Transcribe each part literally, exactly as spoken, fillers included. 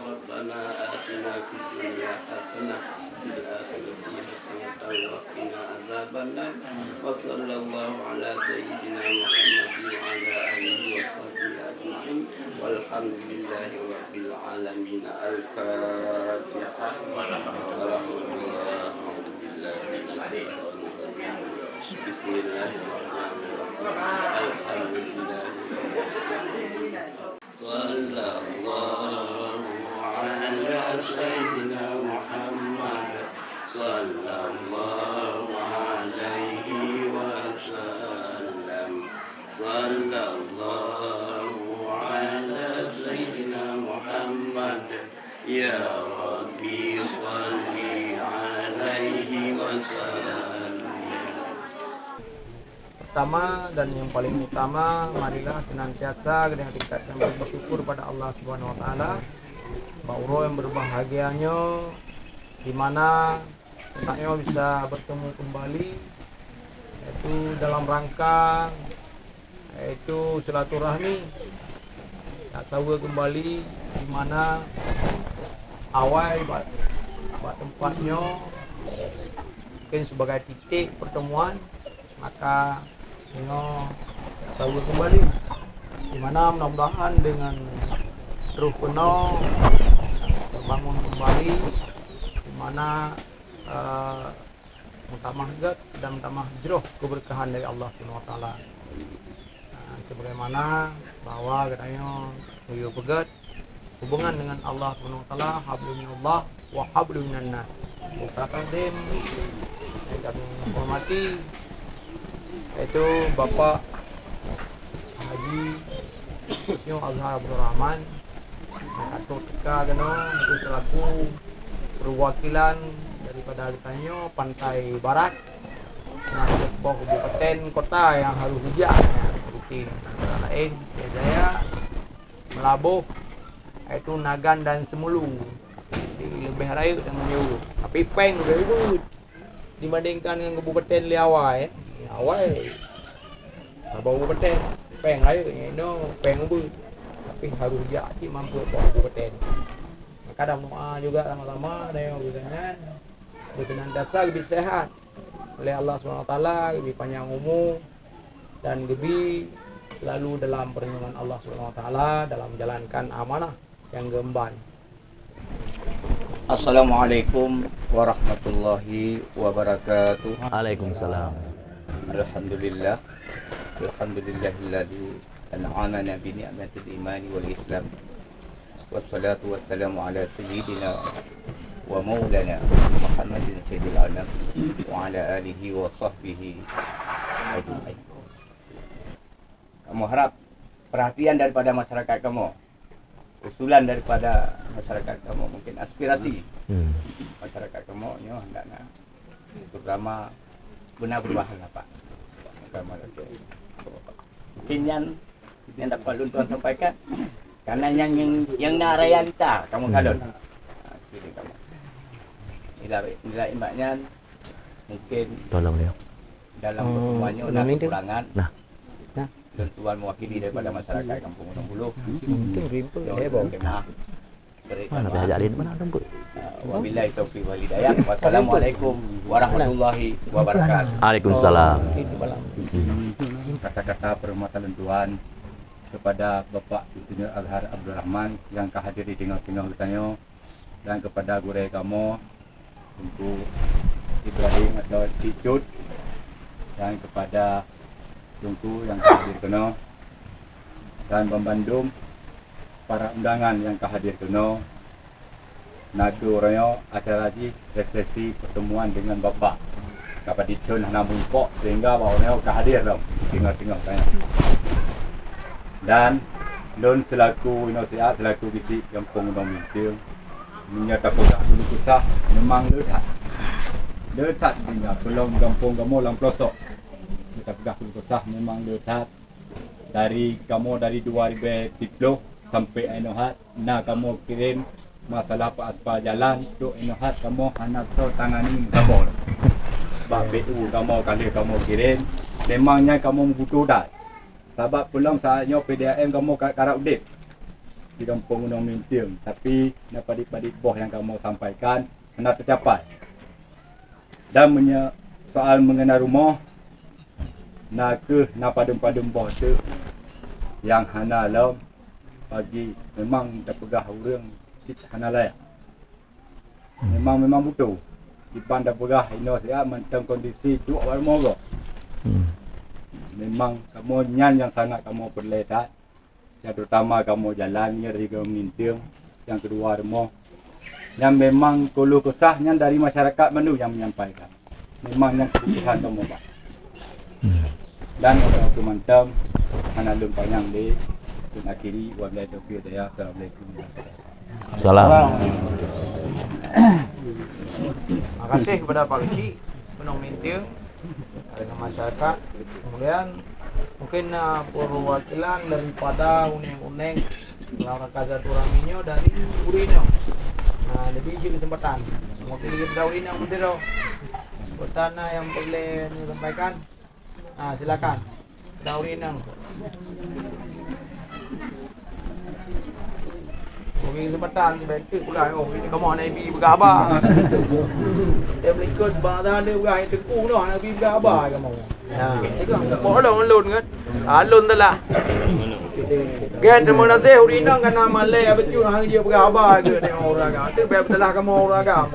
ربنا آتنا في الدنيا حسنة وفي الآخرة حسنة وقنا عذاب النار. وصلى الله على سيدنا محمد وعلى آله وصحبه أجمعين. والحمد لله رب العالمين. الفاتحة. ورحمة الله. أعوذ بالله من الشيطان الرجيم. بسم الله الرحمن الرحيم. الحمد لله رب العالمين. صلى الله على سيدنا محمد. صلى الله عليه وسلم. صلى الله على سيدنا محمد. يا ربي صل عليه وسلم. Pertama dan yang paling utama, marilah senantiasa dengan tingkatkan puji syukur pada Allah Subhanahu Wa Taala. Bak uroe yang berbahagia nyoe, di mana kita nyoe bisa bertemu kembali, yaitu dalam rangka, yaitu silaturahmi, nak saweue kembali, di mana awai bak, bak tempat nyoe mungkin sebagai titik pertemuan. Maka nyoe tawa kembali, di mana mudah-mudahan dengan roh keunoe terbangun kembali, di mana, eh, meutamah gét dan meutamah jroh keberkahan dari Allah Subhanahu Wa Taala. Nah, sebagaimana bahwa geutanyoe geuyue peugét, hubungan dengan Allah Subhanahu Wa Taala, hablum minallah wa hablum minan nas. Mutaqaddim, yang kami hormati, yaitu Bapak Haji Insinyur Azhar Abdul Rahman, yang ka trok teuka keunoe, itu selaku perwakilan daripada geutanyoe Pantai Barat, na seuboh kabupaten kota yang harôh geujak, rutin antara lain Pidie Jaya, Meulaboh, yaitu Nagan dan Seumulu. Jadi, leubeh rayeuk dan meunyeue. Tapi péng leubeh ubit dibandingkan ngon kabupaten lé awai, eh. Awai saboh kabupaten, péng rayeuk, nyoe inoe péng ubit. Tapi harôh jak cit mampu saboh kabupaten. Maka dan doa juga sama-sama, dan yang bisa nyan, senantiasa lebih sehat oleh Allah Subhanahu Wa Taala, lebih panjang umur, dan geubri selalu dalam perlindungan Allah Subhanahu Wa Taala dalam menjalankan amanah yang geumban. Assalamualaikum warahmatullahi wabarakatuh. Waalaikumsalam. Alhamdulillah. Alhamdulillahilladzi an'amana bi ni'matil imani wal islam. Wassalatu wassalamu ala sayyidina wa maulana Muhammadin sayyidil anam wa ala alihi wa sahbihi ajma'in. Kamoe harap perhatian daripada masyarakat kamoe, usulan daripada masyarakat kamoe, mungkin aspirasi masyarakat kamoe nyoe hendaknya, terutama beuna perubahan lah, Pak. Terutama lagèe. Mungkin nyan nyang dapat lôn tuan sampaikan. Karena nyang, nyang, nyang na realita kamoe kalon. Ha, sini kamoe. Nilai, nilai imbak nyan mungkin dalam pertemuan nyoe na kekurangan. Nah. Nah. Lôn tuan mewakili daripada masyarakat Kampung Gunong Buloh. Untung rimpeuk, eh, bang. Terima kasih. Mana dah jadi mana tempat? Wabillahi taufiq wal hidayah. Wassalamualaikum warahmatullahi wabarakatuh. Waalaikumsalam. Kata-kata perhormatan lôn tuan kepada Bapak Insinyur Azhar Abdul Rahman yang ka hadir di tengah-tengah geutanyoe dan kepada gurèe kamoe Teungku Ibrahim atau Cik Cut, dan kepada Teungku nyang ka hadir keunoe, dan banmandum para undangan nyang ka hadir keunoe, Na kheueh uroe nyoe acara jih resepsi pertemuan dengan Bapak. Ka padum thon hana meurumpok sehingga bak uroe nyoe ka hadir lom di teungoh-teungoh tanyoe. Dan lôn selaku inoe siat, selaku geuchik gampông Gunong Minteung, meunyoe tapeugah keuluh kesah memang le that. Le that, meunyoe peulom gampông kamoe lam peulosok. Meunyoe tapeugah keuluh kesah memang le that. Dari kamoe dari dua ribèe siplôh sampai inoe hat na kamoe kirém masalah peuaspal jalan, trok inoe hat kamoe hana soe tangani meusaboh. Bak P U kamoe ka lheueh kamoe kirém, memang nyan kamoe meubutoh that. Sabab peulom saat nyoe P D A M kamoe ka karap udép di gampông Gunong Minteung, tapi na padit-padit boh nyang kamoe sampaikan hana teucapai. Dan meunyoe soal meungeuna rumoh, na kheueh na padum-padum boh teuk nyang hana lom, bagi memang tapeugah ureuëng cit hana layak. Memang, memang butoh. Iban tapeugah inoe siat mantong kondisi duek awak rumoh gob. Hmm. Memang kamoe nyan nyang sangat kamoe peureulée that. Nyang terutama kamoe jalan nyoe dari Gunong Minteung, nyang keudua rumoh. Nyang memang keuluh kesah nyan dari masyarakat mandum nyang menyampaikan. Memang nyang keubutuhan kamoe, Pak. Hmm. Dan untuk mantong hana lôn panyang lé, lôn akhiri, wabillahi taufiq wal hidayah. Assalamualaikum warahmatullahi wabarakatuh. Salam. Terima kasih kepada Pak Geuchik Gunong Minteung dengan masyarakat. Kemudian mungkin, uh, perwakilan daripada unéng-unéng dalam rangka silaturahmi nyoe dari Urinong. Nah, lebih isi kesempatan. Mewakili daripada Urinong betul tu. Buat na yang perlu disampaikan. Ah, silakan. Dauri nang. Bagi kesempatan, baik tu pula. Oh, ini kamu anak ibi peugah haba. Dia melikot bang dah ada peugah yang teku dah, anak ibi peugah haba kamu. Ya, itu kan. Kok alun, alun kan? Alun telah. Kan, terima kasih, Urinong kan nama leh, betul hang dia peugah haba ke dia orang agam. Tu baik telah kamu orang agam.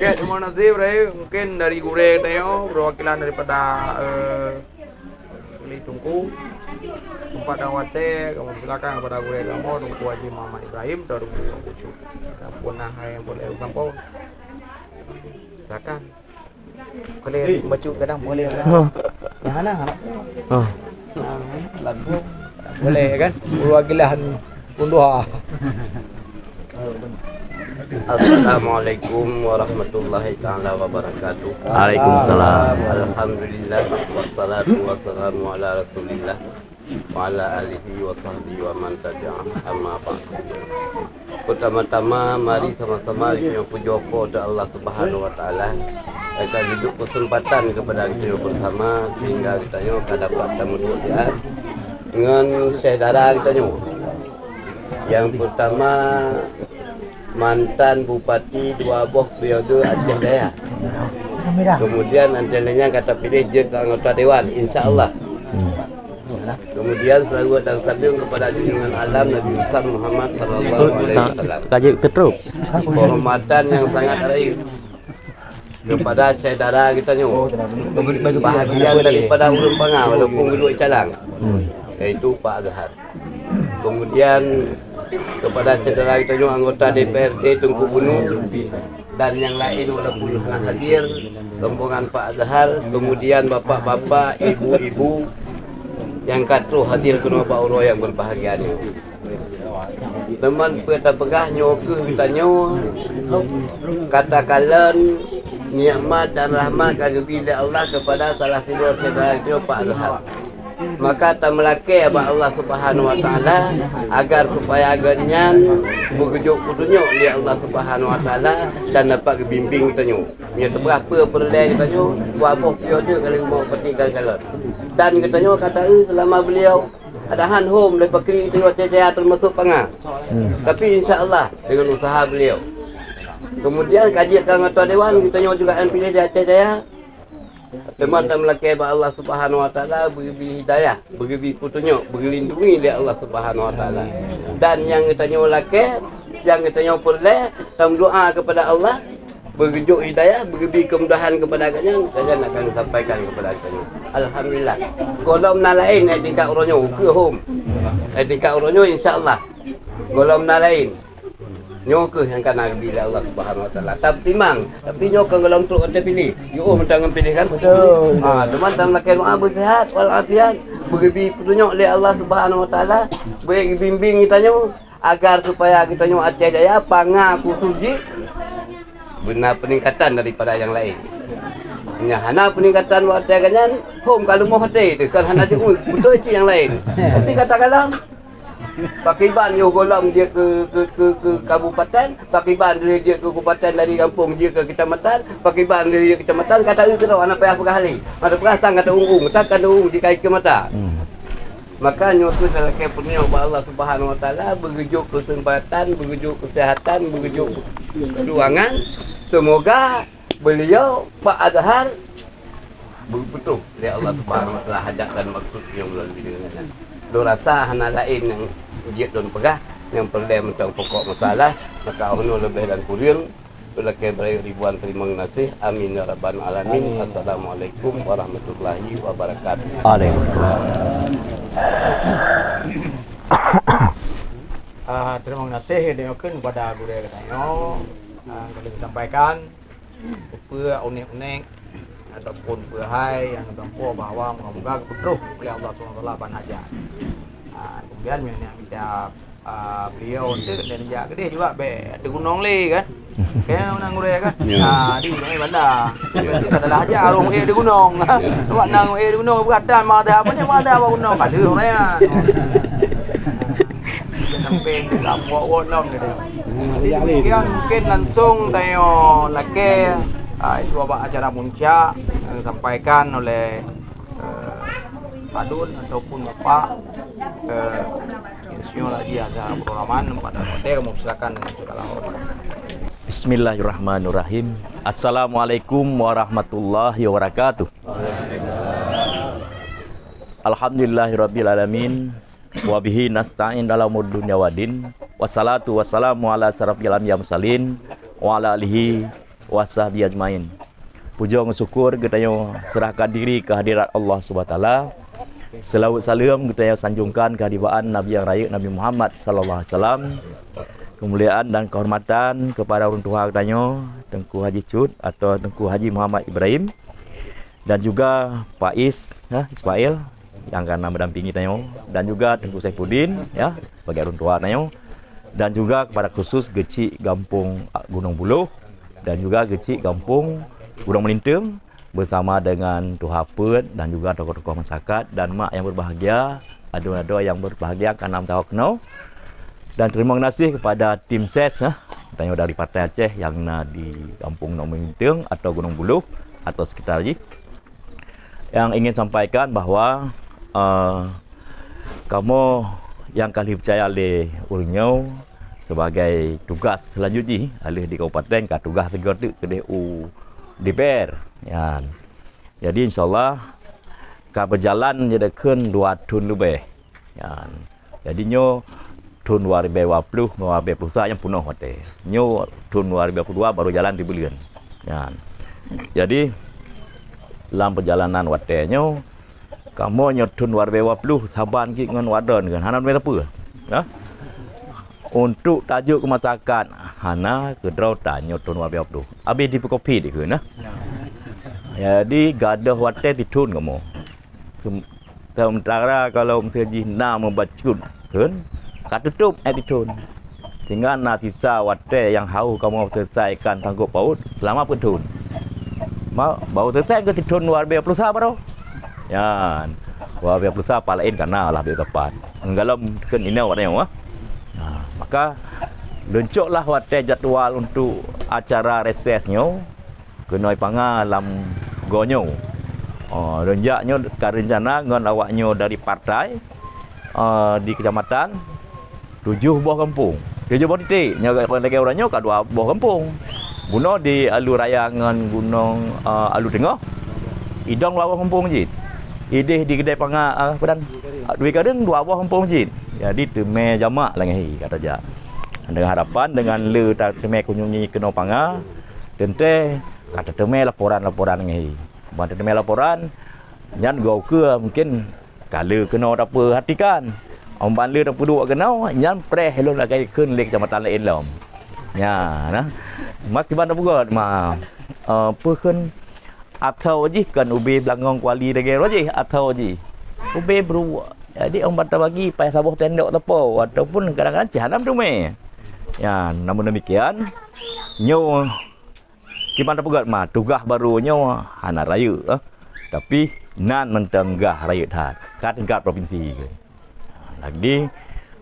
Kan, terima kasih, Bray. Mungkin dari gurèe tanyoe, perwakilan daripada, eh, Keli Teungku, tempat dan watèe, kamoe silakan kepada gurèe kamoe, Teungku Haji Muhammad Ibrahim, atau Teungku Tuan Pucuk. Dan pun nah, hai yang boleh kampung. Silakan. Boleh baca kadang boleh. Oh. Yang mana? Oh. Nah, lagu. Boleh kan? Perwakilan Pun dua. Assalamualaikum warahmatullahi taala wabarakatuh. Waalaikumsalam. Alhamdulillah, wassalatu wassalamu ala Rasulillah wa ala alihi wa sahbihi wa man tabi'ah, amma ba'd. Pertama-tama, mari sama-sama kita puji Allah Subhanahu wa Taala, akan dibri kesempatan kepada kita bersama sehingga kita ka dapat tamuduek ngon syedara kita nyoe. Yang pertama, mantan bupati dua boh periode Aceh Dayah. Kemudian, antara lain nyan ka tapiléh jeuet keu anggota dewan, insya Allah. Hmm. Kemudian, salawat dan salam kepada junjungan alam Nabi besar Muhammad sallallahu alaihi wasallam. Ka jeuet keu trok. Penghormatan yang sangat rayeuk kepada syedara geutanyoe, bahagian daripada ureuëng Panga walaupun geuduek calang, hmm, yaitu Pak Azhar. Kemudian kepada syedara geutanyoe anggota D P R D Teungku Bunu dan nyang laén walaupun hana hadir, rombongan Pak Azhar, kemudian bapak-bapak, ibu-ibu nyang ka troh hadir keunoe bak uroe nyang berbahagia nyoe. Teuma peue tapeugah nyoe keuh geutanyoe ka takalon nikmat dan rahmat ka geubri lé Allah kepada salah sidroe syedara geutanyoe Pak Azhar. Maka tameulakée bak Allah Subhanahu wa Taala agar supaya gobnyan beugeujok peutunyok lé Allah Subhanahu wa Taala dan dapat geubimbéng geutanyoe. Meunyoe teupeugah peue peureulée geutanyoe, dua boh periode ka lheueh meupeutikan kalon. Dan geutanyoe ka taeu seulama beliau Adahan hom lé pakri teuh watée jaya teumasok Panga. Hmm. Tapi insya Allah dengan usaha beliau. Kemudian ka jeuet keu anggota dewan geutanyoe juga nyang piléh di Aceh Jaya. Teuma tameulakée bak Allah Subhanahu wa Taala beugeubri hidayah, beugeubri peutunyok, beugeulindungi lé Allah Subhanahu wa Taala. Dan nyang geutanyoe lakée, nyang geutanyoe peureulée, tameudoa kepada Allah, beugeujok hidayah, beugeubri keumudahan kepada gobnyan, gobnyan akan sampaikan kepada geutanyoe. Alhamdulillah. Gohlom na laén, eh, tingkat uroe nyoe, ukeue hom. Eh, tingkat uroe nyoe, insya Allah. Gohlom na laén. Nyoe kheueh nyang ka na geubi lé Allah Subhanahu Wa Taala. Tapeutimang, tapi nyoe kon gohlom trok watèe piléh. Jiôh mantong ngon piléh kan? Betul. Ha, teuma tam lakèe doa beuseuhat wal afiat, beugeubi peutunyok lé Allah Subhanahu Wa Taala, beu geubimbéng geutanyoe agar supaya geutanyoe Aceh Jaya panga khusus jih beuna peuningkatan daripada nyang laén. Nyang hana peuningkatan watèe ganyan, hom ka leumoh até teuh, kan hana jiôh beutôi cit nyang laén. Tapi katakanlah, pakriban yoh gohlom jeuet keu, keu, keu, keu kabupaten, pakriban dari jeuet keu kabupaten, dari gampông jeuet keu kecamatan, pakriban dari jeuet kecamatan, ka taeu keudroe, hana payah peugah lé. Hana peugah sang ka teuung-ung, sang ka teuung di kaki mata. Hmm. Maka nyoe kheueh lakèe peutunyok bak Allah Subhanahu Wa Taala, beugeujok keuseumpatan, beugeujok keuseuhatan, beugeujok keutuangan. Semoga beliau, Pak Azhar, beupeutoh lé Allah Subhanahu Wa Taala hajat dan maksud nyang lôn deungon nyan. Lôn rasa hana laén nyang jeuet lôn peugah, nyang peureulèe mantong pokok masalah, maka 'oh noe leubeh dan kureueng, lakèe beurayeuk ribuan teurimong gaséh. Amin ya rabbal alamin. Amin. Assalamualaikum warahmatullahi wabarakatuh. Waalaikumsalam. Ah, terima kasih diucapkan kepada gurèe geutanyoe, ah, ka lheueh sampaikan. Peue unek-unek ataupun peue hai nyang geutampo bahwa moga-moga geupeudroh lé Allah Subhanahu Wa Taala ban hajat. Ah, kemudian meunyoe mita, ah, beliau tu dan jak keudeh juga bèk teugunong lé kan. Kan ureueng gurèe kan? Ya. Ah, di ureueng banda. Itu adalah hajat ureueng eh di gunong. Awak nang eh di gunong beratan mata apa ni mata apa gunong pada orang. Sampai buka buat-buat lom dia. Jadi, demikian mungkin langsung tanyoe lakèe, ah, itu abak acara puncak yang disampaikan oleh, eh, Pak Dun ataupun Bapak, eh, Insinyur Haji Azhar Abdul Rahman pada hotel. Kamu silakan dengan segala hormat. Bismillahirrahmanirrahim. Assalamualaikum warahmatullahi wabarakatuh. Alhamdulillahirabbil alamin. Wa bihi nasta'in ala umur dunya waddin. Wassalatu wassalamu ala asyrafil anbiya mursalin wa ala alihi wa sahbihi ajmain. Pujoe ngon syukur geutanyoe serahkan diri keu hadirat Allah Subhanahu Wa Taala. Seulaweuet saleuem geutanyoe sanjongkan keu hadirat Nabi nyang rayeuk, Nabi Muhammad sallallahu alaihi wasallam. Keumuliaan dan keuhormatan kepada ureueng tuha geutanyoe, Teungku Haji Cut atau Teungku Haji Muhammad Ibrahim, dan juga Pak Is, ha, Ismail, nyang ka na meudampingi tanyoe, dan juga Teungku Saifuddin, ya, sebagai ureueng tuha tanyoe, dan juga kepada khusus Geuchik Gampông Gunong Buloh, dan juga Geuchik Gampông Gunong Meulinteueng, bersama dengan tuha peuet dan juga tokoh-tokoh masyarakat dan mak yang berbahagia, adoe-adoe yang berbahagia ka na meusaho keunoe. Dan terima kasih kepada tim ses, ha, tanyoe dari Partai Aceh yang na di Gampông Gunong Meulinteueng atau Gunong Buloh atau sekitar jih. Yang ingin sampaikan bahwa, eh, kamoe nyang ka lheueh peucaya lé ureueng nyoe sebagai tugas seulanjut jih, ka lheueh di kabupaten ka tugas sigoe teuk keudeh u D P R. Nyan. Jadi, insya Allah, ka beujalan jideh kheun dua thon leubeh. Nyan. Jadi nyoe thon dua ribèe dua ploh ngon dua ribèe dua ploh sa nyang peunoh watèe. Nyoe thon dua ribèe dua ploh dua baru jalan sibuleuen. Nyan. Jadi lam peujalanan watèe nyoe, kamoe nyoe thon dua ribèe dua ploh saban cit ngon wadon kan hana meuteupeu. Nah. Untuk tajok keu masyarakat hana keudroe tanyoe thon dua ribèe dua ploh. Abéh dipeukopi dikheun nah. Jadi gadoh watèe tithon kamoe. Seum-, sementara kalau miseue jih na meubacut kheun, ka tutôp, eh, tithon. Sehingga na sisa watèe nyang harôh kamoe selesaikan sanggob paut seulama peuet thon. Ma, baru selesai keu tithon dua ribèe dua ploh sa baroe. Nyan, dua ribèe dua ploh sa pah laén ka na lah bèk sapat. Ngon galom kheun inoe watèe nyoe, ah. Nah, maka leuncoklah watèe jadwal untuk acara reses nyoe. Keunoe panga lam goe nyoe. Oh, reunjak nyoe ka reuncana ngon awak nyoe dari partai, eh, di kecamatan tujoh boh gampông. Tujoh boh titik. Nyoe lagèe uroe nyoe ka dua boh gampông. Bunoe di Alu Raya ngon Gunong, eh, Alu Teungoh. Idong dua boh gampông cit. Idéh di Keudè Panga, eh, Padang. Dwi Kareueng dua boh gampông cit. Jadi teumè jamak lagèe hai kata jak. Dengan harapan dengan le ta-, teumè kunjungi keunoe panga, teuntèe ka tateumè laporan-laporan ngon hai. Ban tateumè laporan, nyan goe ukeue mungken ka le keunoe tapeuhatikan. Ban le tapeuduek keunoe, nyan preh lôn lagèe kheun lé keucamatan laén lom. Ya, nah. Mak kiban tapeugah ma. Eh, peue kheun atau jih kan ubé beulangong kuali lagèe roh jih atau jih. Ubé bru. Jadi, ong bak tabagi payah saboh tendok teupeu ataupun kadang-kadang cit hana meuteumé. Ya, namun demikian, nyoe kiban tapeugah ma, tugaih barô nyoe hana rayeuk, eh. Tapi nan mantong gah rayeuk that, ka tingkat provinsi. Lagi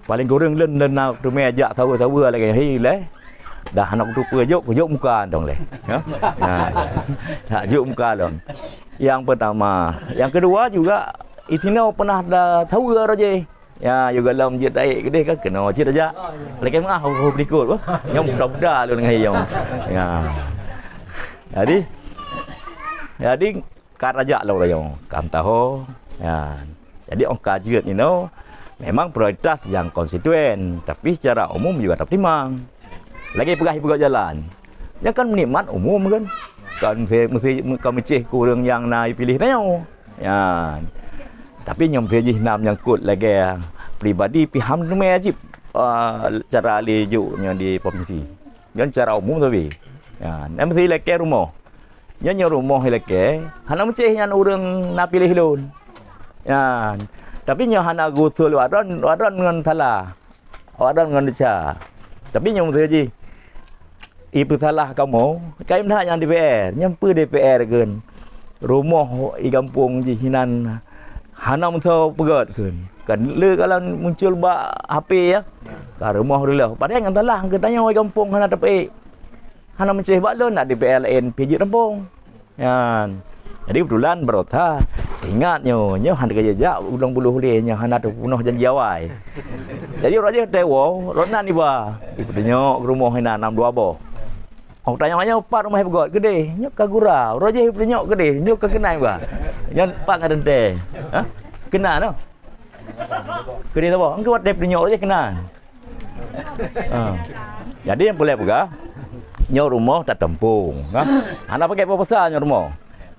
paléng kureueng lôn, lôn na teumé jak saweue-saweue lagèe nyoe lé. Dah hana kuteupeu jok, kujok muka dong lé. Ha? Nah, tak jok muka dong. Yang pertama, yang kedua juga, itinoe pernah da saweue roh jih. Ya, juga lom jeuet taék keudeh kan keunoe cit aja. Lagèe meuah ho berikut bah. Nyang buda-buda lôn ngon nyang. Ya. Jadi, jadi ka tajak lom rayeuk, ka meutuho. Ya. Jadi, ong ka jeuet inoe, memang prioritas nyang konstituen, tapi secara umum juga tapeutimang. Lagèe peugah ipeugöt jalan. Nyan kan nikmat umum kan. Kan meusti, meusti, ka meucéh keu ureueng nyang na ipiléh tanyoe. Ya. Tapi nyang meusti jih na menyangkut lagèe pribadi pih hana teumé jih, ah, cara lé jok nyoe di provinsi. Nyan cara umum sabe. Ya, nyan meusti ilakèe rumoh. Nyan nyoe rumoh ilakèe, hana meucéh nyan ureueng na piléh lôn. Nyan. Tapi nyoe hana geusul lewat droen, lewat droen ngon salah. Awak droen ngon desya. Tapi nyang meuteumé jih, ipeusalah kamoe, kayém that nyang D P R. Nyang peue D P R kheun? Rumoh i gampông jih hinan hana meusoe peugöt kheun. Kan le kalon muncul bak H P ya. Ka rumoh reuloh. Padahai nyang salah keu tanyoe i gampông hana tapeuék. Hana meucéh bak lôn, nak D P R laén pih jeuet gampông. Nyan. Jadi, keubeutulan baroesa ingat nyoe, nyoe hana geujak u Lôn Buloh lé, nyoe hana teupeunoh janji awai. Jadi, uroe jih watèe woe, rot nan iba, ipeutunyok rumoh inan nam dua boh. Ong tanyong nyoe, "Pat rumoh ipeugöt?" "Keudeh." "Nyoe ka gura." Uroe jih ipeutunyok keudeh, "Nyoe ka keunan iba." Nyan pat ngon teuntèe. Ha? Keunan noh. Keudeh saboh. Engkau watèe peutunyok uroe jih keunan. Ha. Jadi nyang peureulèe peugah, nyoe rumoh tatampông, ha. Hana pakai peue-peue sa nyoe rumoh.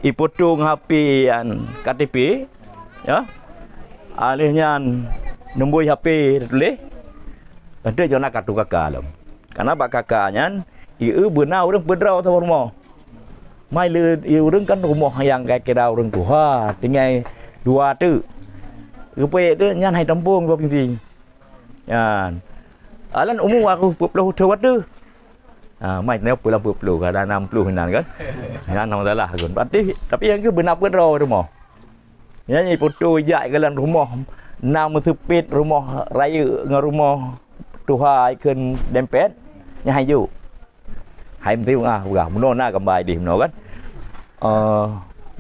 Ipotong H P nyan K T P, ya. Alèh nyan nombor H P tatuléh. Enteuk jih na kartu K K lom. Karena bak K K nyan, ieu beuna ureueng peudroe saboh rumoh. Mai le ieu ureueng kan rumoh nyang kira-kira ureueng tuha, tinggai dua teuk. Geupeuék teuk nyan hai tampông provinsi. Nyan. Alan umu aku peuet ploh thon watèe. Ha, mai nyoe peuet ploh, kadang nam ploh inan kan. Nyan hana masalah kan. Berarti, tapi nyang keu beuna peuet droe rumoh. Nyan ipoto ijak i dalam rumoh, na meuseupet rumoh rayeuk ngon rumoh tuha ikheun dempet, nyan hai jok. Hai meuteumé ah, peugah, meunoe na gamba idéh meunoe kan. Eh,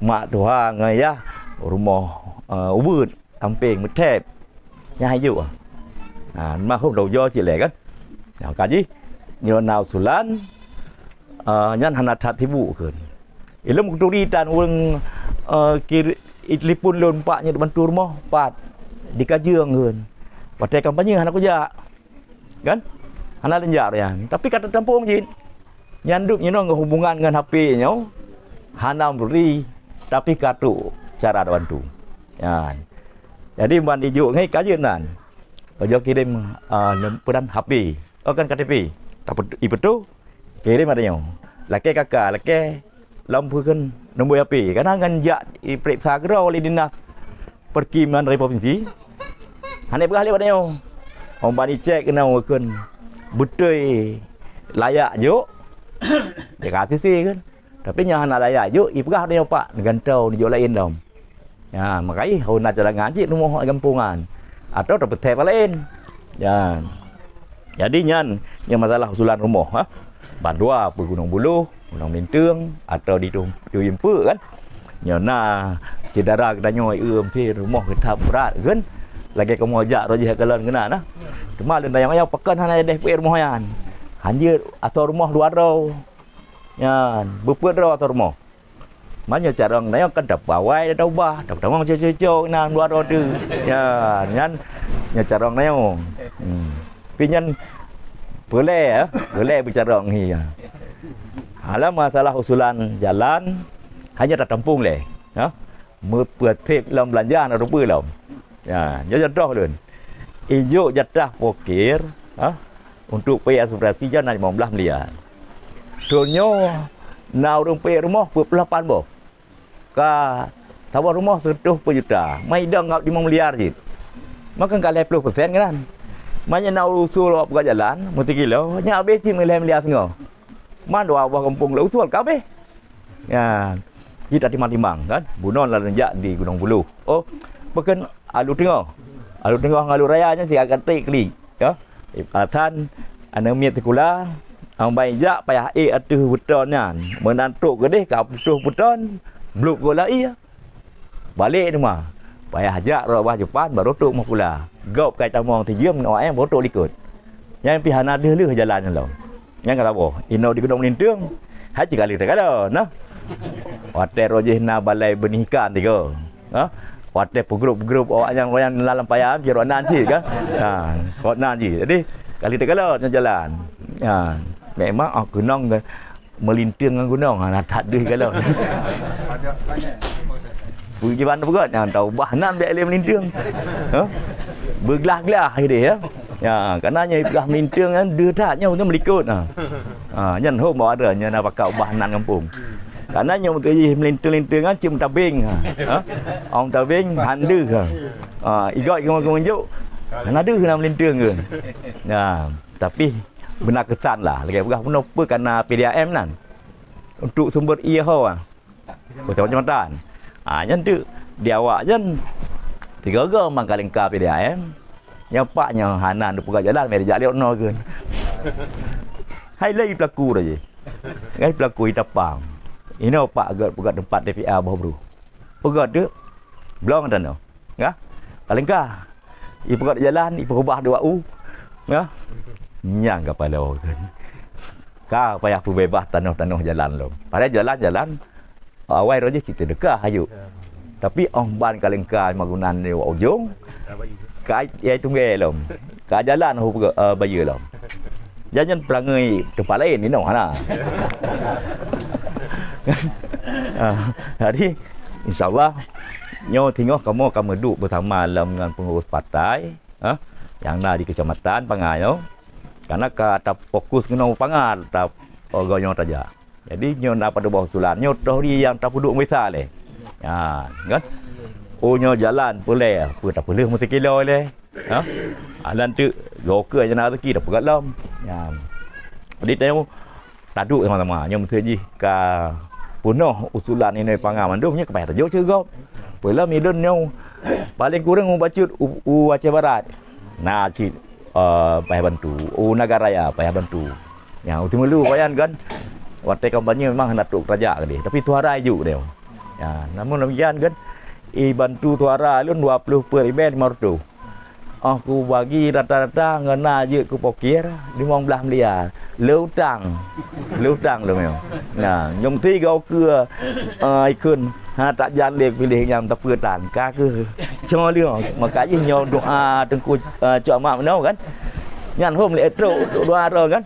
mak tuha ngon yah rumoh, eh, ubeuet. Sampéng meuthép. Nyan hai jok ah. Ha, mahom dah ujoe cit lé kan. Nah, ka jih nyoe na usulan, eh, nyan hana that sibuk kheun. Ilom kuturi tan ureueng, eh, kir-, i telepon lôn pak nyoe bantu rumoh, pat. Di Kajeueng kheun. Watèe kampanye hana kujak. Kan? Hana lôn jak nyan. Tapi ka tatampông jih. Nyan dum nyoe ngon hubungan ngon H P nyoe hana meuri, tapi ka trok cara tabantu. Nyan. Jadi ban ijok ngai ka jeuet nan. Ojok kirém, ah, peue nan H P. Oh kan K T P. Tapi ipeutoh, kirém ata nyoe. Lakèe K K, lakèe lom peue kheun nombor H P. Kadang kan jak ipeuriksa keudroe lé dinas perkiman dari provinsi. Hana peugah lé bak tanyoe. Ong bak icek keunoe kheun beutôi layak jok. Dia ka sisi kan. Tapi nyang hana layak jok, ipeugah tanyoe pak, neugantoe neujok laén lom. Ya, makajih hana cadangan cit rumoh lam gampông nyan. Atau tapeuthèe bak laén. Ya. Jadi nyan, nyan masalah usulan rumoh, ha. Bandua pih Gunong Buloh, Gunong Minteung, atau di Tueng Puyueng Peuk kan. Nyoe na syedara geutanyoe eu meusti rumoh geutab brat kan. Lagèe kamoe jak roh jih kalon keunan nah. Teuma lôn tanyong nyoe pakon hana idéh peuék rumoh nyan. Hanjeuet asoe rumoh dua droe. Nyan, beupeuet droe asoe rumoh. Meunyoe carông nyoe kan tapeuawai, taubah, tapeutama cuco-cuco na dua droe teuh. Ya, nyan, nyoe carông nyoe. Hmm. Pi nyan peureulèe, ya, peureulèe beucarông hi, ya. Alah masalah usulan jalan, hanya tatampông lé, ya. Meupeutrép lom beulanja na rupa lom. Ya, nyoe contoh lôn. Ijok jatah pokir, ha? Untuk payah asuransi jan na limong blaih miliar. Thon nyoe na ureuëng payah rumoh peuet ploh lapan boh. Ka saboh rumoh seureutôh peuet juta. Mai idong limong miliar cit. Maka ka lhée ploh persen keunan. Manyét na usul awak peugah jalan, meutikilo, nyak habéh cit meulhée miliar singoh. Man dua boh gampông lé usul ka habéh. Ya, kita timbang-timbang kan. Bunoe lalu jak di Gunong Buloh. Oh, bukan Alu Teungoh. Alu Teungoh ngon Alu Raya nyan siat katrek klik. Ya. Alasan aneuk miet sikula, ambai jak payah ék ateueh beuton nyan. Meunan trok keudeh ka putôh beuton, blub gola ie. Balek teuma. Payah jak rot bah Jepan baru trok meusikula. Gob kai tamong sijeuem ngon awaknyan baru trok likot. Nyan pih hana deuh lheueh jalan nyan lom. Nyang ka saboh, inoe di Gunong Meulinteueng, hai cit kali teukalon, nah. Watée roh jih na balai beunih ikan tiga. Ha? Watée peugrup-peugrup awak nyang, nyang lam paya, jih rot nan cit kan. Ha, rot nan cit. Jadi, kali teukalon nyan jalan. Ha, memang, oh, Gunong Meulinteueng ngon gunong, ha, na that deuh kalon. Puji ban peugöt nyang taubah nan bèk lé meulinteueng. Ha? Beuglah-glah idéh, ya. Ya, karena nyoe ipeugah meulinteueng nyan deuh that nyoe meulikot, ha. Ha, nyan hom bak ada nyan na pakat ubah nan gampông. Karena nyoe beutôi jih meulinteueng-linteueng nyan cit meutabeng, ha. Ha? Ong tabeng han deuh, ha. Ha, igot keu meunjuk hana deuh na meulinteueng ke. Ya, tapi beuna keusan lah lagèe peugah bunoe peue kana P D A M nan. Untuk sumber ie ho, ha. Kota Kecamatan. Ha, nyan tu di awak nyan tiga-tiga mang kalengka P D A M. Nyang pak nyoe hana neupeugah jalan, meurijak liwat noe keun. Hai lé pelaku dah je. Ngai pelaku itapang. Inoe pak gèt peugah tempat T P A boh bruh. Peugah tu blong tanoh. Ngah? Kalengka. Ipeugah jalan, ipeugah dua u. Ngah? Nyang ka paloe keun. Ka payah peubeubaih tanoh-tanoh jalan lom. Padahai jalan-jalan awai roh jih cit teudeukah ayuk. Tapi ong ban kalengka magunan di ujong, ka ai tunggè lom. Ka jalan hu, eh, bayeue lom. Janyan peurangui teumpat laén inoe hana. Ah, jadi insyaallah nyoe teungoh kamoe ka meuduek beusama lom ngon peungurus partai, ha, nyang na di kecamatan Pangai nyoe. Karena ka tafokus keunoe Pangai, ta-, oh, geuh nyoe tajak. Jadi nyoe na padub usulan, nyoe toh di nyang tapeuduek meuisa lé. Ha, kan? Oh nyoe jalan peulée, peue tapeuleueh meusikilo lé. Ha? Alan teuk goe keu nyang na rezeki tapeugöt lom. Ya. Jadi tanyoe taduek sama-sama. Nyoe meuseujih ka peunoh usulan inoe Pangai mandum nyoe ka payah tajok cit gob. Peulom idon nyoe paling kureueng u bacut u, u Aceh Barat. Na cit, eh, payah bantu. U Nagan Raya payah bantu. Ya, u Teumulu payan kan. Watèe kampanye memang hana trok tajak keudeh, tapi suara iju deh. Ya, namun demikian kan, ibantu suara lôn dua ploh peuet ribèe lima reutôh. Oh, kubagi rata-rata ngon na jeuet kupokir limong blaih miliar. Le utang. Le utang lom nyoe. Nah, nyang ti gau keue, eh, ikun hana tak jan lé piléh nyang tapeutan. Ka keuh cuma lé. Maka jih nyoe doa Teungku, eh, Cok Mak meunoe kan. Nyan hom lé trok doa droe kan.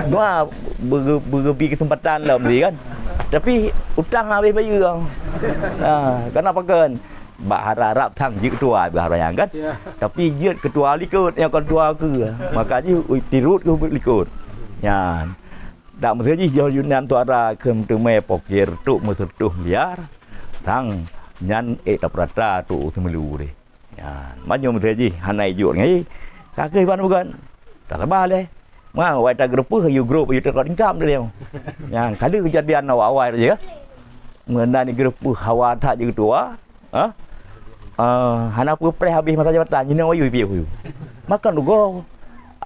Doa beuge-, beugeubri keuseumpatan lom lé kan. Tapi utang habéh bayeue. Ha, kana pakon? Bak harap-harap thang jeuet keutua bak harap nyan kan. Ya. Tapi jeuet keutua likot nyang kon tua keue. Maka jih ui tirot keu likot. Nyan. Dak meuseujih jih yoh Yunan tuara keu meuteumé pokir tuk meuseutuh miliar. Thang nyan ék tapeurata tuk Teumulu deh. Nyan. Manyum meuseujih hana ijok ngai. Ka keuh ban bukan. Tasabah lé. Ma, wai tageureupeue, yue grob, yue teukot tingkam tadi. Nyang kali keujadian awai-awai tadi, ya. Meunan geureupeue hawa that jeuet keutua, ha? Ah, hana peupreh habéh masa jabatan, jinoe yue piôh yue. Makan rugoe.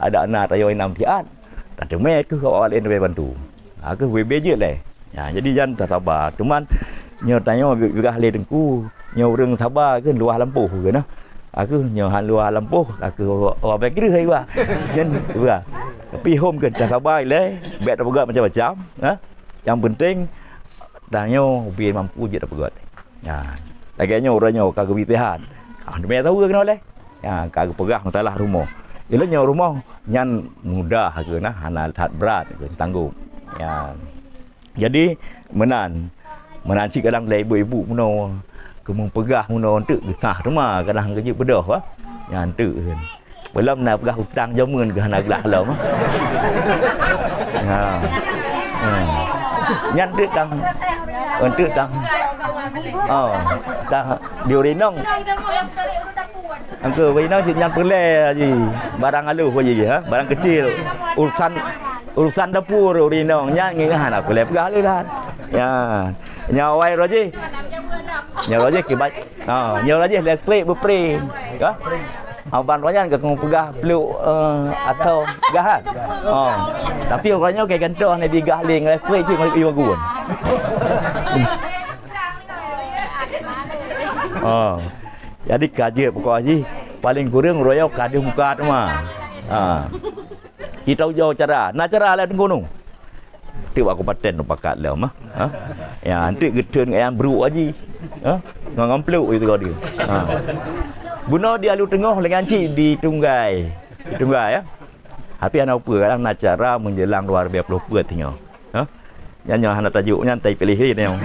Ada na tayoe inam siat. Tateumé keuh awak laén tabé bantu. Ha, keuh bebe jeuet lé. Ya, jadi jan tasaba. Cuman nyoe tanyoe geupeugah lé Teungku, nyoe ureueng saba keuh luwah lampôh keuh nah. Aku nyoe han luwah lampôh, aku orang baik keuh iwa. Kan iwa. Tapi hom keuh tasaba ilée, bèk tapeugah macam-macam, ha. Yang penting tanyoe ubé mampu jeuet tapeugah. Ya. Lagèe nyoe ureueng nyoe ka geubi sihat. Ah, demi tahu keunoe lé. Ya, ka geupeugah masalah rumoh. Ilée nyoe rumoh nyan mudah keuh nah, hana that brat keuh tanggong. Ya. Jadi meunan, meunan cit kadang lé ibu-ibu meunoe keumeupeugah meunoe enteuk geusah teuma kadang geujeuet beudoh, ha. Nyan enteuk kheun. Belom na peugah utang jameun keu hana glah lom. Ha. Ha. Nyan teuk tang. Nyan teuk tang. Oh, tang di ureueng inong. Angka ureueng inong cit nyan peureulèe ji. Barang halôh ji, ha? Barang kecil. Urusan, urusan dapur ureueng inong nyan ngieng hana peureulèe peugah lé dah. Ya. Nyoe awai roh jih. Nyoe roh jih kiban. Ha, nyoe roh jih listrik beupri. Ka? Aban roh nyan ka keuneuk peugah pluk, eh, atau gahan. Ha. Tapi uroe nyoe ka gantoh ni digah lé ngon listrik cit ngon iwa gun. Ha. Jadi ka jeuet pokok jih paling kureueng uroe nyoe ka deuh muka teuma. Ha. Kita ujoe cara. Na cara laén gunong. Teuk bak kabupaten pakat lom, ha? Ha? Ya, anteuk geuteun ayam bruk aji. Ha? Ngon ngamplok itu kau dia. Ha. Bunoe di Alu Teungoh lagèe cit di Tunggai. Di Tunggai, ya. Tapi hana upeue, kadang na cara menjelang dua ribu dua puluh empat nyoe. Ha? Nyan nyoe hana tajok nyan tai pilih nyoe.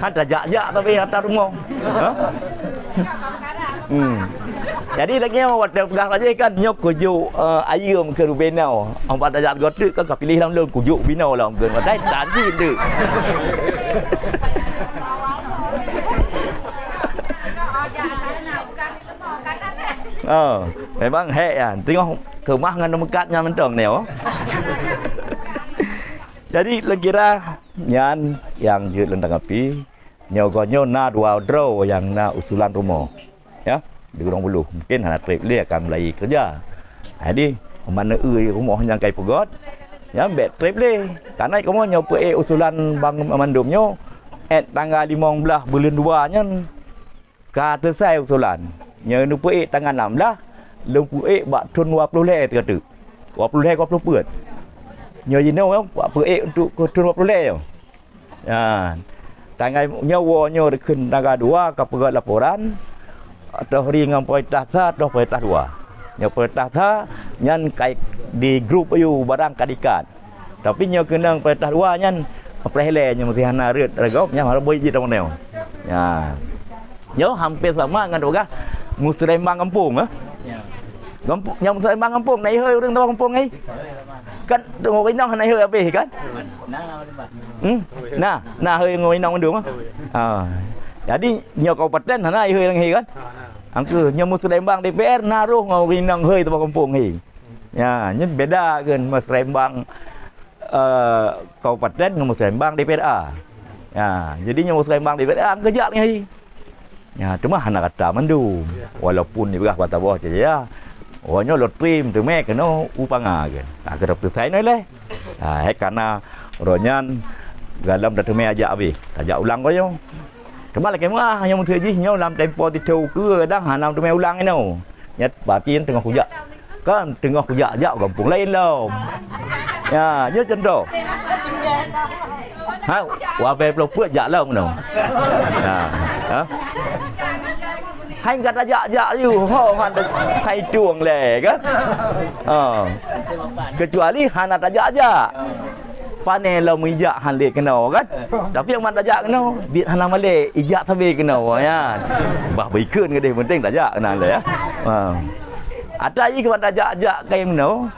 Han tajak-jak tapi ata rumoh. Ha? Hmm. Jadi lagèe nyoe watèe peugah lagèe kan nyoe kujok, eh, ayeuem keu rubenoe. Ampat tajak goteuk kan ka pilih lam lôn kujok binoe lam keu. Padahai tan cit tu. Oh, memang hek ya. Tengok keumah ngon meukat nyan mantong ni, oh. Jadi lôn kira nyan nyang jeuet lôn tanggapi. Nyoe goh nyoe na dua droe nyang na usulan rumoh. Ya, di Gurong Buluh. Mungkin hana trép lé akan mulai kerja. Jadi, mana eu rumoh nyang kai peugöt, nyan bèk trép lé. Karena kamoe nyoe peuék usulan bang mandum nyoe, eh, tanggal limong blaih buleuen dua nyan ka selesai usulan. Nyoe neupeuék tanggal enam blaih, lôn peuék bak thon dua ploh lhèe teuka teuk. Dua ploh lhèe, dua ploh peuet. Nyoe jinoe bak peuék untuk keu thon dua ploh lhèe nyoe. Nyan. Tanggai nyoe woe nyoe dikheun tanggai dua ka peugöt laporan, ateueh ri ngon peurintah sa, ateueh peurintah dua. Nyoe peurintah sa nyan kai di grup ayue barang ka diikat. Tapi nyoe keunong peurintah dua nyan preh lé nyoe meusti hana rhöt ragom nyan harôh boi jih tamong nyoe. Nyan. Nyoe hampir sama ngon tugaih museulimbang gampông, eh. Ya. Gampông, nyang museulimbang gampông, na ihôi ureueng tabang gampông ngai? Kan teungoh rinong hana ihôi habéh kan? Na, na, Pak. Hmm? Na, na ihôi ngon rinong mandum, eh? Ha. Jadi, nyoe kabupaten hana ihôi ngon ihôi kan? Angkeu, nyoe museulimbang D P R na roh ngon rinong ihôi tabang gampông ngai. Ya, nyan beda kan museulimbang eh, kabupaten ngon museulimbang D P R A. Ya, jadi nyang museulimbang D P R A geujak lagi. Ya, teuma hana rata mandum. Walaupun di beurah bak saboh cit ya. Uroe nyoe lôn trim teumé keunoe u Panga ke. Ka keudroe teutai noe lé. Ha, hé kana uroe nyan galom tateumé ajak abéh. Tajak ulang uroe nyoe. Teuma lakée meuah nyang meuteujih nyoe lam tempo titho ukeue kadang hana teumé ulang inoe. Nyan berarti nyan teungoh kujak. Kan teungoh kujak-jak gampông laén lom. Ya, nyoe contoh. Ha, wabai ploh peuet jak lom nyoe. Ya, ha. Hai ka tajak-jak yu, ho han hai tueng lé kan. Ha. Kecuali hana tajak-jak. Pané lom ijak han lé keunoe kan. Tapi amat tajak keunoe, biet hana malèe, ijak sabe keunoe nyan. Bah beikheun keudeh penting tajak keunoe lé ya. Ha. Ata jih keuban tajak-jak kai meunoe,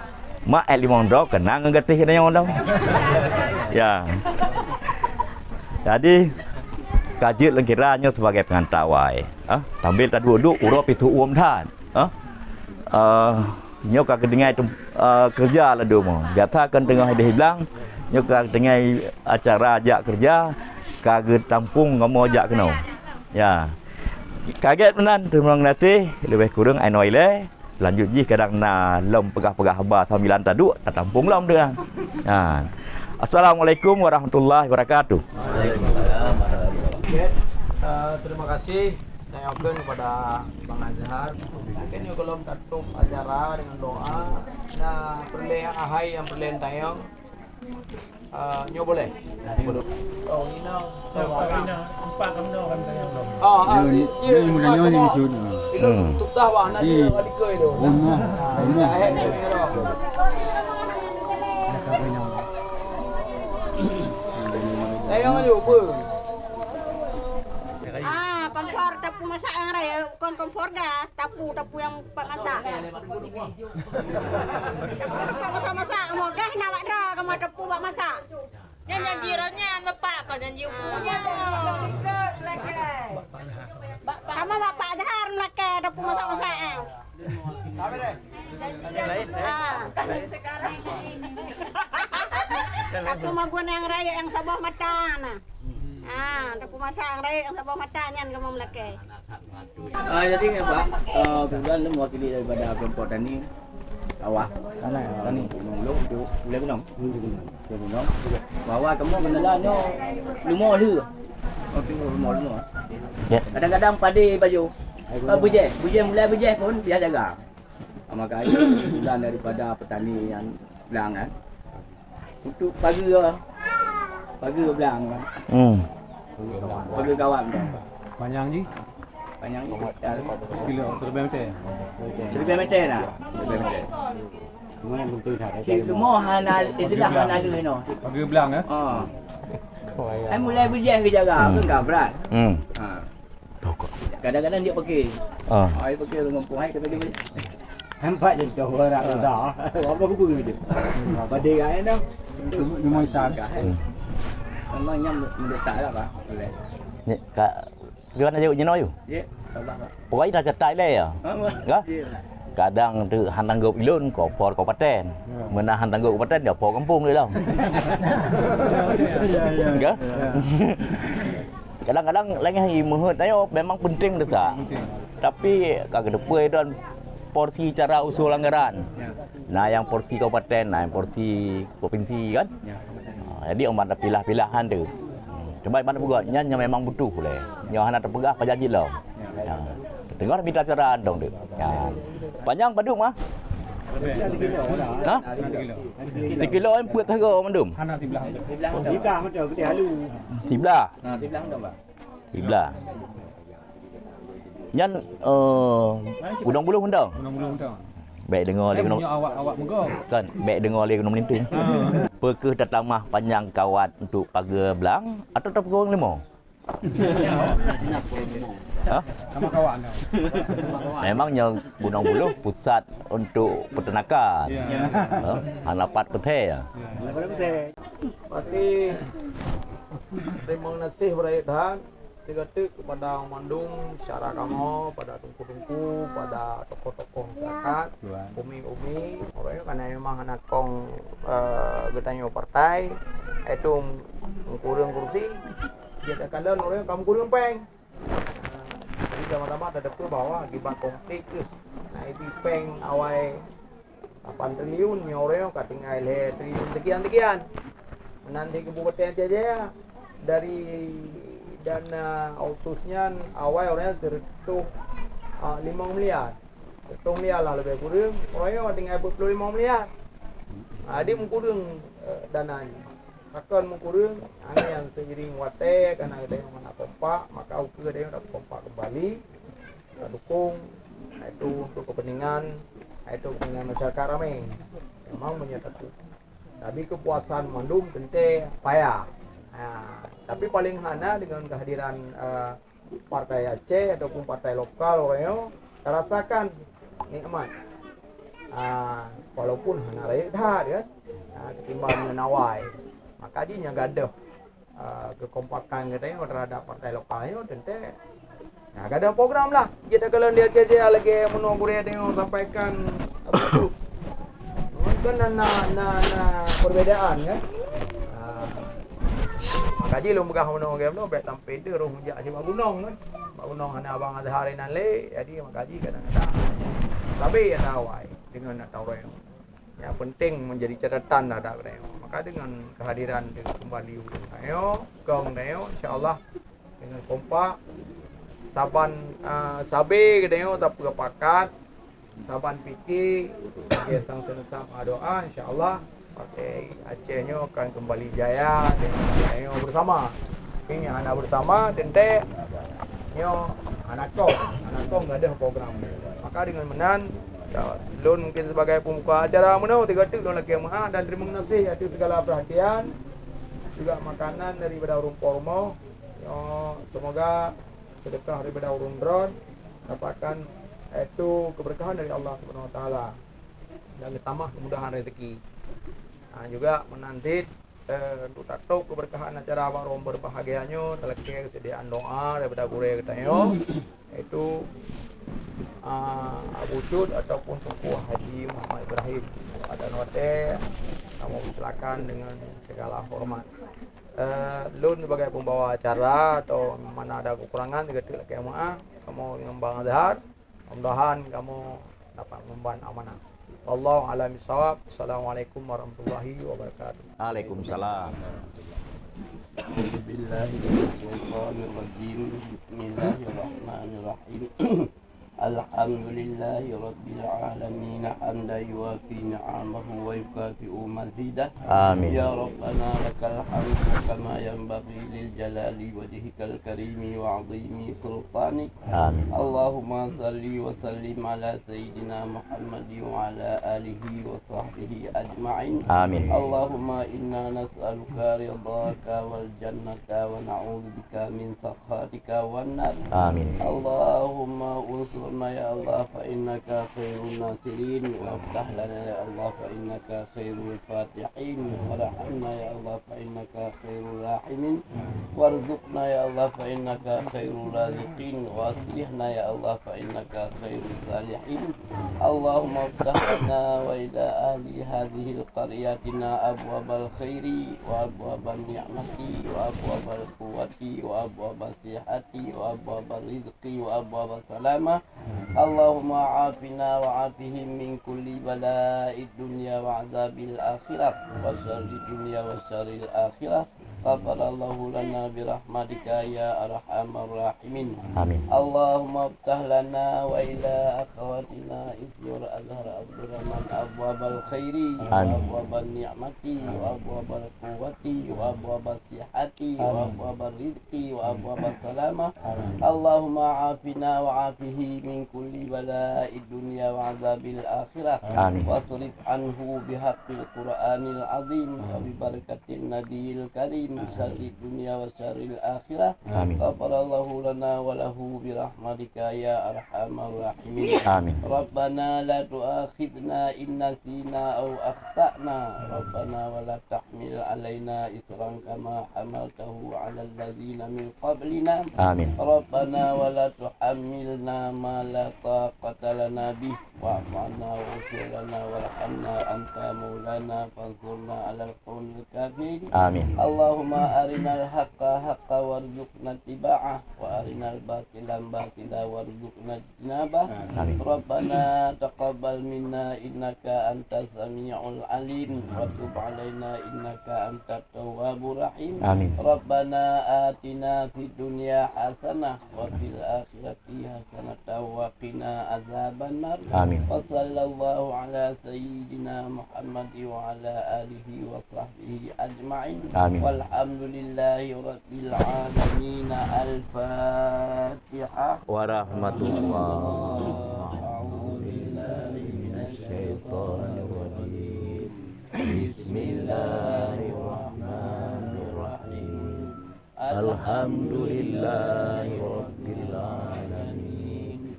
mak eh limong droe keunang ngon gatéh keunoe lom. Ya. Jadi ka jeuet lôn kira nyoe sebagai peunganta awai. Ha? Sambil taduek-duek uroe pih teuuem that. Ha? Eh, nyoe ka geutinggai tem-, eh, keureuja ladôm. Gata kon teungoh ideh iblang, nyoe ka geutinggai acara jak keureuja, ka geutampong kamoe jak keunoe. Ya. Ka gét meunan, teurimong gaséh, leubeh kureueng inoe ilée. Lanjut jih kadang na lom peugah-peugah haba sambilan taduek, tatampong lom deuh. Ha. Assalamualaikum warahmatullahi wabarakatuh. Waalaikumsalam warahmatullahi wabarakatuh. Eh, terima kasih. Saya ucapkan kepada Bang Azhar. Mungkin nyoe gohlom tatup acara dengan doa. Nah, peureulèe ahai nyang peureulèe tayong. Ah, nyoe boleh? Oh, inong. Oh, ah, iya, iya, iya, iya, iya. Ilong tutah bah, nanti. Iya. Balik ke itu. Rumah. Ah, rumah. Dah, eh, dah, dah. Tayong aja, apa? Ah, kompor tepung. Masak nyang rayeuk kon kompor gas, tapu, tapu nyang pat masak. Tapu pat masak-masak, kamoe gas na bak droe, kamoe tapu bak masak. Nyan janji roh nyan, Bapak, kon janji uku nyan. Kamoe Bapak Azhar meulakée tapu masak-masak nyan. Ah. Tapu magun nyang rayeuk nyang saboh mata na. Ah, tapu masak nyang rayeuk nyang saboh mata nyan kamoe meulakée. Ah, jadi ni, Pak, ah, kebetulan ni mewakili daripada kelompok tani sawah. Tani, tani. Gunong Buloh, Pulo Gunong. Pulo Gunong. Bahwa kamoe kenalan nyoe leumo lheueh. Oh, tu leumo, leumo. Ya. Kadang-kadang padé baju. Ah, bujéh, bujéh mulai bujéh pun dia jaga. Maka itu kesimpulan daripada petani yang blang, kan. Untuk pagar, pagar blang, kan. Hmm. Pagar kawan, kan. Panjang jih? Panjang jih sekitar seribu meter. Seribu meter lah. Seribu meter. Cik, semua hana, itu dah hana leuh, no. Pagar blang, eh? Ha. Ai mulai bujéh ke jaga, hmm, kan berat. Hmm. Ha. Kadang-kadang dia pakai. Ah. Ai pakai dengan puhai kata dia. Nampak je tu orang dah. Apa aku pun gitu. Apa dia kan dah? Cuma hitam. Hmm. Memang yang mendesak lah, Pak. Boleh. Ni, Kak, dia nak jawab jinoe, you? Ya, sabar, Pak. Pokoknya dah cetai le ya. Ha, Pak. Enggak? Ya. Kadang tu hana tanggop ilon, ko por kabupaten. Ya. Meunan hana tanggop kabupaten, dia por kampung dia dah. Ya, ya, ya. Enggak? Ya. Kadang-kadang lagèe hai meuheuet ayo memang penting desa. Penting. Tapi ka keudeupeue dan porsi cara usul anggaran. Ya. Na yang porsi kabupaten, na yang porsi provinsi kan. Ya. Ha, jadi umat pilah-pilahan tu. Hmm. Cuba iban peugah nyan yang memang butuh lé. Nyoe hana teupeugah pajan jih lom. Ya. Ha. Teungoh mita cara dong tu. Ya. Panjang padum ah? Ha? Tikilo yang peuet harga mandum. Hana tiblah. Tiblah. Tiblah. Nyan, eh, Gunong Buloh mantong. Gunong Buloh mantong. Bèk deungoe lé gunong. Awak-awak meugo. Kan, bèk deungoe lé gunong melinting. Ha. Peu kheueh tatamah panyang kawat untuk pagar blang atau tapeurong leumo? Ha? Sama kawan. Memang nyoe Gunong Buloh pusat untuk peternakan. Ya. Ha? Hana pat peuthèe. Ya. Pasti terima kasih beuraya Tuhan. Sigoe teuk kepada mandum syedara kamoe, pada teungku-teungku, pada tokoh-tokoh masyarakat, umi-umi, orang nyoe karena memang hana kong, eh, geutanyoe partai, yaitu meukureueng kursi, jeuet takalon orang nyoe ka meukureueng péng. Eh, jadi sama-sama teudeungoe bahwa akibat konflik tu, na ibi péng awai lapan triliun, nyoe uroe nyoe ka tinggai lhèe triliun sekian-sekian. Meunan di Kabupaten Aceh Jaya, dari dana otsus nyan awai uroe nyoe sireutoh, ah, limong miliar. Sireutoh miliar lah leubeh kureueng, uroe nyoe ka tinggai peuet ploh limong miliar. Ah, jadi meukureueng, eh, dana nyan. Pakon meukureueng, hanya nyang seiring watèe, karena geutanyoe hana kompak, maka ukeue geutanyoe hana kompak kembali. Ka dukung, yaitu untuk kepentingan, yaitu kepentingan masyarakat ramé. Memang meunyoe taku. Tapi kepuasan mandum teuntèe payah. Ha, tapi paling hana dengan kehadiran, eh, partai Aceh ataupun partai lokal orang nyoe tarasakan nikmat. Ha, walaupun hana rayeuk that kan. Ha, ketimbang ngon awai. Maka jih nyan gadoh ah, kekompakan geutanyoe terhadap partai lokal nyoe teuntèe. Nah, ka ada program lah. Jeuet takalon di Aceh Jaya lagèe meunoe gurèe tanyoe sampaikan, apa tu? Kan na, na, na, na perbedaan kan? Ah, maka jih lôn peugah meunoe lagèe meunoe bèk sampai deuh roh jak sibak gunong kan. Bak gunong hana Abang Azhar inan lé, jadi maka jih kadang-kadang sabe hana awai dengan nak tawai. Yang penting menjadi catatan terhadap geutanyoe. Maka dengan kehadiran kembali ureueng tanyoe, kong tanyoe, insya-Allah dengan kompak, saban, ah, sabe geutanyoe tapeupakat, saban pike, ya, sang senusam doa, insya-Allah partai Aceh nyoe akan kembali jaya dengan geutanyoe bersama. Tapi nyang hana bersama, teuntèe nyoe hana kong, hana kong gadoh program. Maka dengan meunan, ya, lôn mungkin sebagai pembuka acara meunoe, tiga tu lôn lakèe meu'ah dan terima kasih atas segala perhatian, juga makanan daripada ureueng po rumoh. Nyoe, semoga sedekah daripada ureuëng droe, dapatkan, yaitu keberkahan dari Allah Subhanahu Wa Taala dan tamah kemudahan rezeki. Ha, juga meunan cit, eh, untuk tatôb keberkahan acara barô berbahagia nyoe, talakée keusediaan doa daripada gurée geutanyoe, yaitu, ah, Abu Cut ataupun Teungku Haji Muhammad Ibrahim. Pada watée kamoe persilakan dengan segala hormat. Eh, lôn sebagai pembawa acara atau mana ada kekurangan, geuteuek lakée meu'ah, kamoe ngon Bang Azhar. Mudah-mudahan kamoe dapat mengemban amanah. Wallahu a'lam bishawab. Assalamualaikum warahmatullahi wabarakatuh. Waalaikumsalam. A'udzubillahi minasyaitonirrajim. Bismillahirrahmanirrahim. Alhamdulillahi rabbil alamin, hamdan yuwafi ni'amahu wa yukafi'u mazidah. Amin. Ya Rabbana, lakal hamdu kama yanbaghi lil jalali wajhikal karimi wa 'azimi sultanik. Amin. Allahumma salli wa sallim ala sayyidina Muhammad wa ala alihi wa sahbihi ajma'in. Amin. Allahumma inna nas'aluka ridhaka wal jannata wa na'udzubika min sakhatika wan nar. Amin. Allahumma unsurna ya Allah fa innaka khairun nasirin, waftah lana ya Allah fa innaka khairul fatihin, warhamna ya Allah fa innaka khairur rahimin, warzuqna ya Allah fa innaka khairur raziqin, wa aslihna ya Allah fa innaka khairus salihin. Allahumma iftah lana wa ila ahli hadhil qaryatina abwabal khairi wa abwaban ni'mati wa abwabal quwwati wa abwabas sihhati wa abwabar rizqi wa abwabas salamah. Allahumma afina wa afihim min kulli bala'id dunya wa azabil akhirah, wa syarrid dunya wa syarril akhirah. Ghafarallahu lana birahmatika ya arhamar rahimin. Amin. Allahumma iftah lana wa ila akhawatina Isyur Azhar Abdurrahman abwabal khairi wa Amin. abwaban ni'mati wa abwabal quwwati wa abwabas sihhati wa Amin. abwabar rizqi wa abwabas salamah. Amin. Allahumma afina wa afihi min kulli bala'id dunya wa azabil akhirah. Amin. Wasrif anhu bihaqqil Qur'anil azim wa Amin. bibarakatin nabiyil karim syarrid dunya wa syarril akhirah. Amin. Ghafarallahu lana wa lahu birahmatika ya arhamar rahimin. Amin. Rabbana la tu'akhidna in nasina aw akhtana. Rabbana wa la tahmil alaina isran kama hamaltahu alal ladzina min qablina. Amin. Rabbana wa la tuhammilna ma la taqata lana bih. Wa'fu 'anna waghfir lana warhamna anta maulana fansurna 'alal qaumil kafirin. Amin. Allahumma arinal haqqa haqqa warzuqna ittiba'ah wa arinal batila batila warzuqna ijtinabah. Amin. Rabbana taqabbal minna innaka antas samiul alim wa tub 'alaina innaka antat tawwabur rahim. Amin. Rabbana atina fid dunya hasanah wa fil akhirati hasanatan wa qina azabannar. Amin. Wa sallallahu ala sayyidina Muhammad wa ala alihi wa sahbihi ajma'in. Amin. Walhamdulillahi rabbil alamin. Al-Fatihah. Warahmatullah. A'udzubillahi minasyaitonirrajim. Bismillahirrahmanirrahim. Alhamdulillahi rabbil alamin.